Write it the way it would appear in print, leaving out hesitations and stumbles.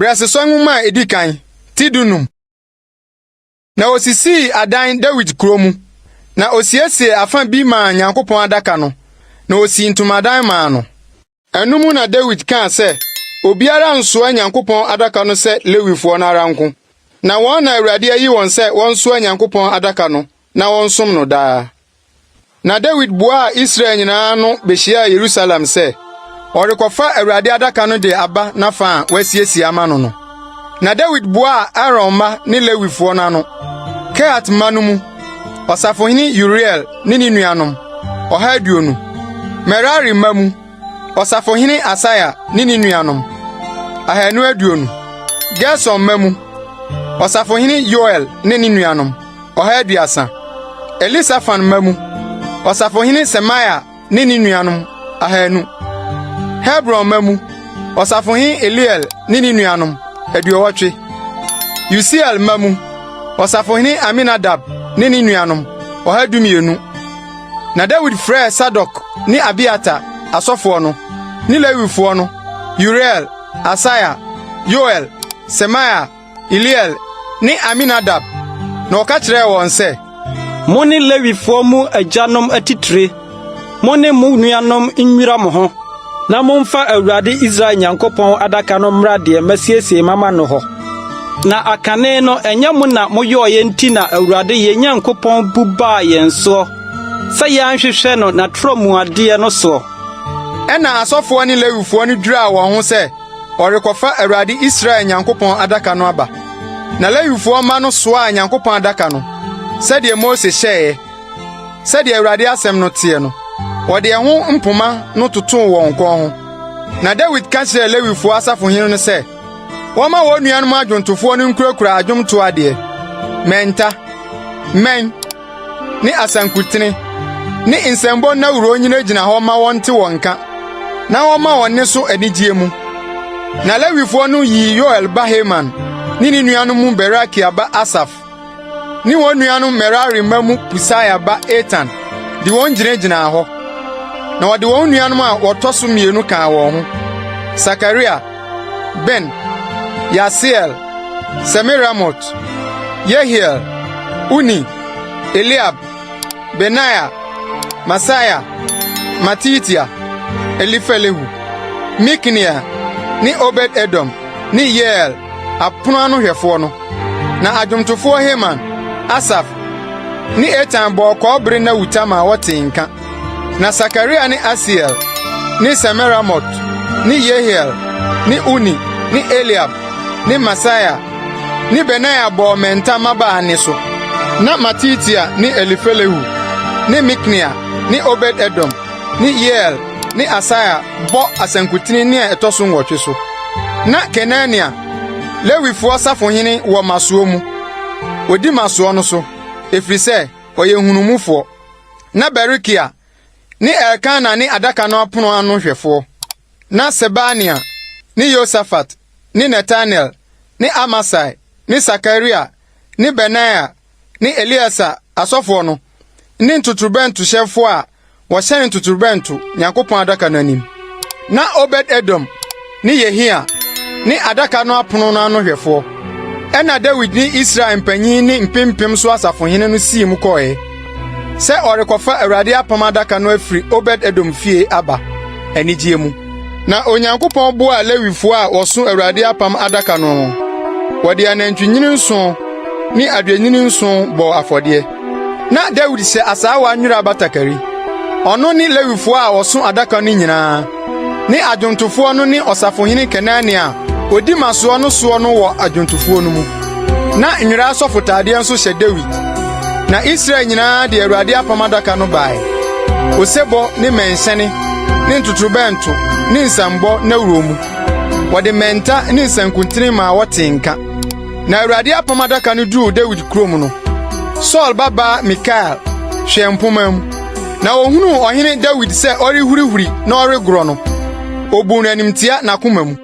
Brɛsosɔ Nwoma a edi kan, ti dunum. Na osisii adan Dawid kurow mu, na osiesiee afa bi maa Nyankopɔn adaka no, na osii ntomadan maa no. Ɛno mu na Dawid kaa sɛ, Obiara nnsoa Nyankopɔn adaka no sɛ Lewifoɔ no ara nko, na wɔn na Awurade ayi wɔn sɛ wɔnsoa Nyankopɔn adaka no na wɔnsom no daa. Na Dawid boaa Israel nyinaa ano behyiaa Yerusalem sɛ, ɔrekɔfa Awurade adaka no de aba n'afa a wasiesie ama no no. Na Dawid boaa Aaron mma ne Lewifoɔ no ano, Kehat mma no mu, ɔsafohene Uriel ne ne nuanom, 120. Merari mma mu, ɔsafohene Asaia ne ne nuanom, 220. Gerson mma mu, ɔsafohene Yoel ne ne nuanom, 130. Elisafan mma mu, ɔsafohene Semaia ne ne nuanom, 200. Hebron mma mu, ɔsafohene Eliel ne ne nuanom, 80. Usiel mma mu, ɔsafohene Aminadab ne ne nuanom, 112. Na Dawid frɛɛ Sadok ne Abiatar, asɔfoɔ no, ne Lewifoɔ no, Uriel, Asaia, Yoel, Semaia, Eliel ne Aminadab, na ɔka kyerɛɛ wɔn sɛ. Mo ne Lewifoɔ mu agyanom atitire, mo ne mo nuanom nnwira mo ho, na momfa Awurade Israel Nyankopɔn adaka no mmra deɛ masiesie mama no hɔ. Na akane no ɛnyɛ mo na moyɔeɛ nti na Awurade yɛn Nyankopɔn bu baa yɛn soɔ sɛ yɛanhwehwɛ no n'atorɔmuadeɛ no soɔ. Ɛnna asɔfoɔ ne Lewifoɔ no dwiraa wɔn ho sɛ ɔrekɔfa Awurade Israel Nyankopɔn adaka no aba. Na Lewifoɔ mma no soaa Nyankopɔn adaka no, sɛdeɛ Mose hyɛeɛ, sɛdeɛ Awurade asɛm no teɛ no. Wɔde ɛho mpoma no totoo wɔn kɔn ho. Na Dawid ka kyerɛɛ Lewifoɔ asafohene no sɛ, wɔmma wɔn nuanom adwontofoɔ no nkurakura adwomtoɔ adeɛ, mmɛnta, mmɛn, ne asankutene ne nsambɔ nnawuro nnyinagyina hɔ mma wɔnte wɔn nka, na wɔmma wɔn nne so anigyeɛ mu. Na Lewifoɔ no yii Yoel ba Heman ne ne nuanom mu Berakia ba Asaf ne wɔn nuanom Merari mma mu Kusaia ba Etan de wɔn gyinagyinaa hɔ. Na wɔde wɔn nuanom a wɔtɔ so mmienu kaa wɔn ho, Sakaria, Ben, Yaasiel, Semiramot, Yehiel, Uni, Eliab, Benaia, Masaia, Matitia, Elifelehu, Mikneia ne Obed-Edom ne Yeiel, apono ano hwɛfoɔ no. Na adwomtofoɔ Heman, Asaf ne Etan bɔɔ kɔbere nnawuta maa wɔtee nka. Na Sakaria ne Asiel ne Semiramot ne Yehiel ne Uni ne Eliab ne Masaia ne Benaia bɔɔ mmɛnta mmabaa nne so. Na Matitia ne Elifelehu ne Mikneia ne Obed-Edom ne Yeiel ne Asaia bɔ asankuten nne a ɛtɔ so nwɔtwe so. Na Kenania, Lewifoɔ safohene wɔ mmasoɔ mu. Odi mmasoɔ no so, ɛfiri sɛ ɔyɛ nhunumufoɔ. Na Berekia ne Elkana ne adaka no apono ano hwɛfoɔ. Na Sebania ne Yosafat ne Netanel ne Amasai ne Sakaria ne Benaia ne Eleasa asɔfoɔ no ne ntotorobɛntohyɛfoɔ a wɔhyɛn ntotorobɛnto Nyankopɔn adaka no anim. Na Obed-Edom ne Yehia ne adaka no apono no ano hwɛfoɔ. Ɛnna Dawid ne Israel mpanyin ne mpempem so asafohene no sii mu kɔe sɛ ɔrekɔfa Awurade apam adaka no afiri Obed-Edom fie aba anigye mu. Na Onyankopɔn boaa Lewifo a wɔso Awurade apam adaka no no. Wɔde anantwinini nson ne adwennini nson bɔɔ afɔdeɛ. Na Dawid hyɛ asaawa nwera batakari. Ɔno ne Lewifo a wɔso adaka no nyinaa, ne adwontofoɔ no ne ɔsafohene Kenania a odi mmasoɔ no soɔ no wɔ adwontofoɔ no mu. Na nwera asɔfotadeɛ nso hyɛ Dawid. Na Israel nyinaa de Awurade apam adaka no bae, osebɔ ne mmɛnhyɛne ne ntotorobɛnto ne nsambɔ nnawuro mu. Wɔde mmɛnta ne nsankutene maa wɔtee nka. Na Awurade apam adaka no duruu Dawid kurom no, Saul babaa Mikal hwɛɛ mpomma mu, na ohunuu ɔhene Dawid sɛ ɔrehurihuri na ɔregorɔ no, obuu no animtiaa n'akoma mu.